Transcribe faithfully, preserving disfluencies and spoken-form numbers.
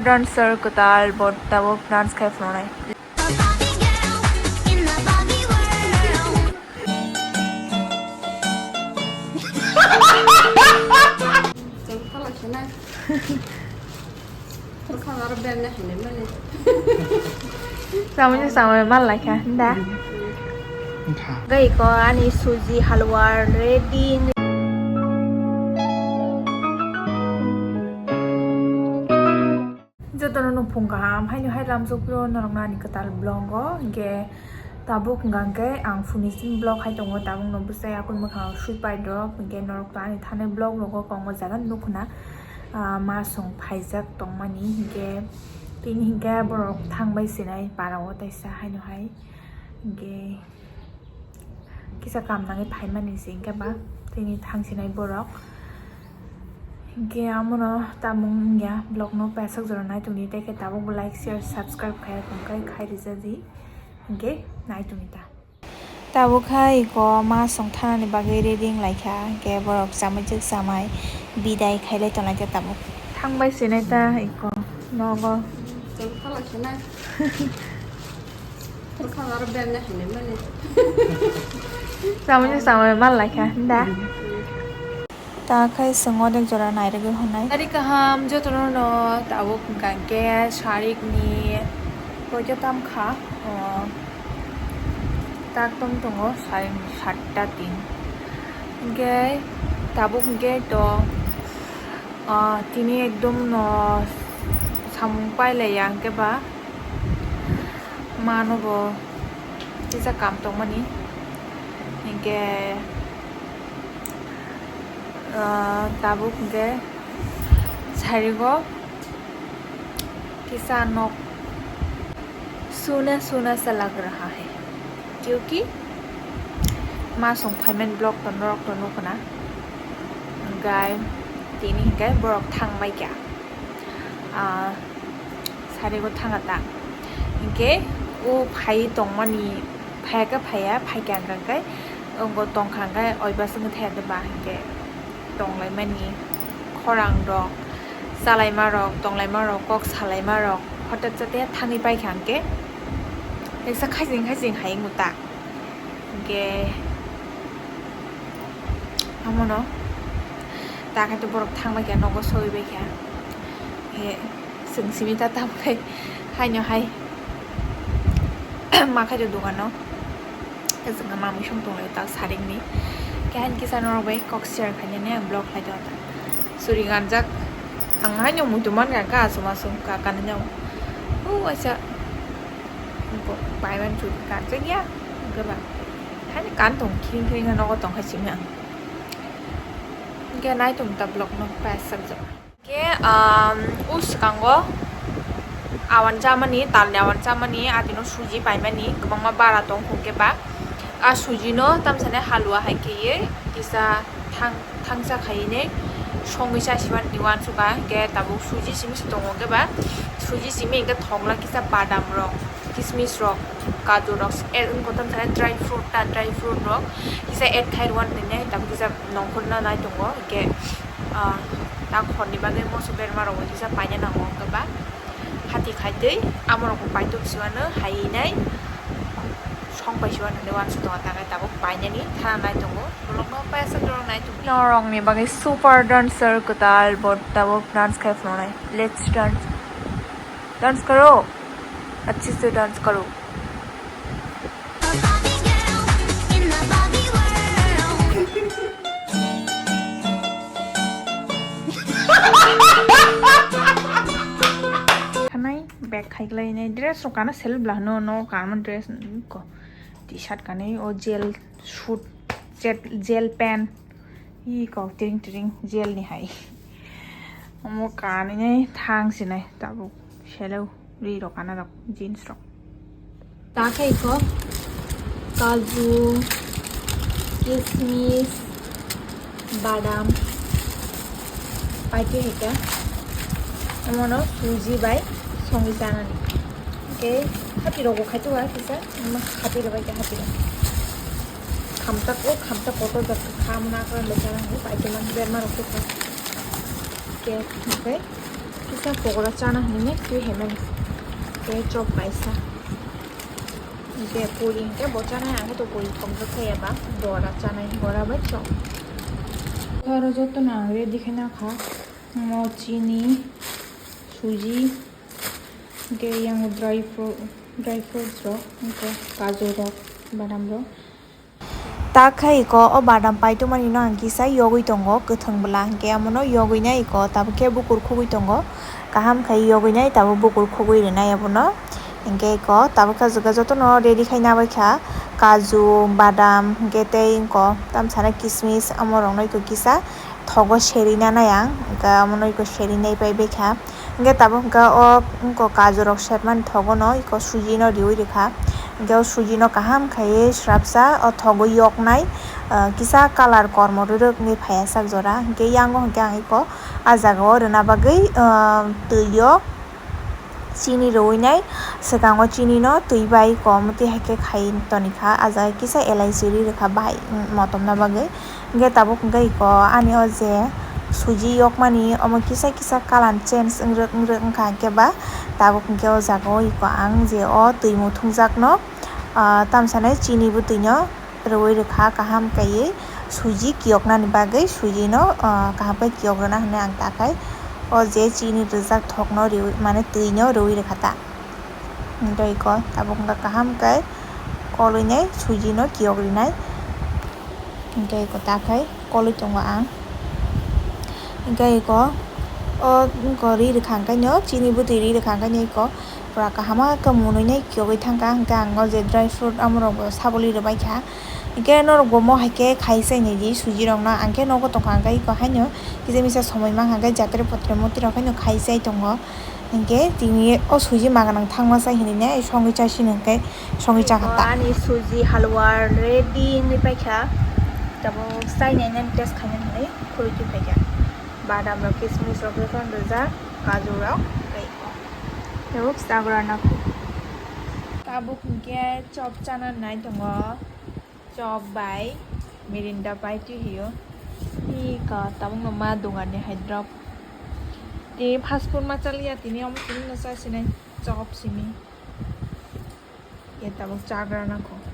Dancer kwtal bo tabuk dance khai phunuknai. Chwng khalai se nai. Thwrkha aro beng nai hinwi mani. Samui se samui mal lai kha da. Wngkha. Gai ko ani suji halwa ready. Jotono nukhung kaham, haino hai lamsok phiro norokno ani kwtal vlog o, hinkhe tabuk hwnkha hinkhe ang finishing vlog hai tongo, tabukno bwsai akun mwkhang sui pai rok, hinkhe norok to ani thani vlog rogo kok o jaga nukhuna, ah, ma song phaijak tongmani, hinkhe tini hinkhe borok thangbai sinai para o taisa haino hai, hinkhe kisa kam nangwi phaimani se hinkhe ba tini thangsinai borok. Hinkhe amono tamung wngya, vlog no pasak jora nai tongdi, tei khe tabuk bo like, share, subscribe khaiya tongkhe khai rijadi. Hinkhe nai tongdi ta. Tabuk kha iko ma song thanani bagwi ready wng laikha, hinkhe borok chamui chwk chamai bidai khailai tonglaikha tabuk. Thangbai sinai ta iko nogo. Chwng khalai sinai. Thwrkha aro beng nai hinwi mani. Samui se samui mal lai kha da. Ta khai chwng odek jora nairogwi hwnai. Ari kaham jotono no tabuk hwnkha hinkhe sarik ni koito tam kha, o, tak tong tongo sarik ni satta tin. Hinkhe tabuk hinkhe to, o, tini ekdom no samung pailaiya hinkhe ba. Mano bo kisa kam tongmani. Hinkhe, ah, tabuk hinkhe sarigo kisa nok suna suna sa lag raha hai. Kyunki ma song phaimani vlog to norok to nukuna. Hinkhe tini hinkhe borok thangbai kha. Ah, sarigo thanga ta. Hinkhe o phai tongmani, phai khe phaiya, phai khe ang khe, wngbo tong kha khe, oiba swngwi thaya de ba hinkhe tonglaimani khorang rok, chalaima rok, tonglaima rok, kok salaima rok, hotat chate thangwi pai kha hinkhe, eksa khajing khajing hai wngbo ta. Hinkhe amono ta khe borok thangbai kha, nogo sogwi bai kha. Hinkhe chwng simi ta tamo khai haino hai ma khai dogano. Chwng mamwi song tonglaio ta saringni. Khe haini kisa norok bai kok share khainani ang vlog khlai tongo ta. Suri ganjak ang haino muitu mankha kha aswk aswk kha kanino. O aisa. Bo paiman churi kanjakya. Gaba. Hani kan tong khring khring nogo tongkha simi ang. Hinkhe nai tong ta vlog no paisajak. Hinkhe, um, o swkango awan chamani, talni awan chamani, atino suji paimani, kwbangma bara tong hwnkhe ba. A suji no tamsani halwa hai kheye kisa thang thangsa khainai songwi chasiman ni uansukha, hinkhe tabuk suji simi se tongo, hinkhe ba suji simi hinkhe thokla kisa badam rok, kismis rok, kaju rok, eh, wngkha tamsani dry fruit ta, dry fruit rok kisa add khai rwna hinwi tabuk kisa nongkhorna nai tongo, hinkhe, ah, tak horni bagwi moso berma rok bo kisa paina nango, hinkhe ba hati khai twi amorok bo paitok siwano hai hinai song pai siwano hinwi uansuk tongo, ta khe tabuk painani thana nai tongo. Norokni bagwi super dancer kwtal bo tabuk dance khai phunuknai. Let's dance. Dance karo. Achhe se dance karo. Khanai bag khaiglai nai dress rok kana sel bla no no kana dress ko t-shirt kanwi o gel suit gel pant. Ih, kok tring tring gel ni hai. Omo kanwi nai thang sinai tabuk selo ri rok kana rok jeans rok. Ta khe iko kaju, kismis, badam, paiti hai khe omono suji bai songwi chanani. Hwnkhe hati rok bo khai tongo kisa, omo hati rok bai khe hati rok. Khamchak o khamchak kotor jak kha, omo nakha bai khe paiti man berma rok kha. Hwnkhe, hwnkhe. Kisa pokora chana hinwi twi hai mani. Tei chop kaisa. Tei puri hinkhe bo chanai, ang khe to puri thokjak thai eba. Bora chanai, bora bai chop. Aro jotono ang ready khaina kha. Mo chini, suji, hinkhe yang dry fruit, dry fruits rok, hinkhe kaju rok, badam rok. Tak khe iko o badam paitwmani no ang kisa yogwi tongo, kwthwng bwla hinkhe amono yogwi nai iko, tabuk khe bukur khugwi tongo, kaham khai yogwi nai tabuk bukur khugwi rwnai abono. Hinkhe iko tabuk khe jotono ready khai nabai kha, kaju, badam, hinkhe tei iko tamsana kismis, omorokno iko kisa thogo seri nanai ang, hinkhe amono iko seri nai pai bai kha. Hinkhe tabuk hinkhe o wngkha kaju rok sepmani thogo no iko suji no riwi rikha. Hinkhe o suji no kaham khaiwi srapsa o thogo yoknai, ah, kisa colour kormo rwrwk wngwi phaiya sak jora. Hinkhe yango hinkhe ang iko ah jaga o rwna bagwi, ah, twi o chini rwwi nai, swkango chini no twi bai kom twi hai khe khai toni kha. Ah jaga kisa elaichi ri rwkha bahai, mm, motom na bagwi. Hinkhe tabuk hinkhe iko ani o je suji yokmani omo kisa kisa colour change wngrwk wngrwk wngkha hinkhe ba tabuk hinkhe o jaga o iko ang je o twi muthungjakno, ah, tamsanai chini bwtwino rwui rwkha kaham kaiwi suji kiyoknani bagwi sujino, ah, kaham khe kiyok rwna hinwi ang takhai o je chini rwjak thokno rwui mane twino rwui rwkha ta. Hinkhe iko tabuk wngkha kaham khe kolwinai sujino kiyok rinai. Hinkhe iko takhai kolwi tongo ang. Hinkhe iko o iko ri rwkha hinkhe no chini bwtwi ri rwkha hinkhe no iko pura kaham khe munui nai kiyogwi thangkha. Hinkhe ang o je dry fruit amorok bo saboli rwbaikha. Hinkhe norok bo mo hai khe khai chai nai di suji rokno, ang khe nogo tongkha hinkhe iko haino kisa misa somoi mankha hinkhe jatre potre moti rok haino khai chai tongo. Hinkhe tini o suji maganang thangma chai hinwi nai songwi chai sini hinkhe songwi chakha ta. Ani suji halwa ready wngwi paikha. Tabuk chai nai nani test khainani hinwi khulwi twi paikha. Badam rok, kismis rok, jotono rijak, kaju rok tei tabuk chagra nakho. Tabuk hinkhe chop chana nai tongo. Chop bai Mirinda bai twi hio. Ika tabukno ma dogani hai drop. Tini fast food ma chaliya, tini omo tini no cha sinai chop simi. Ye tabuk chagra nakho.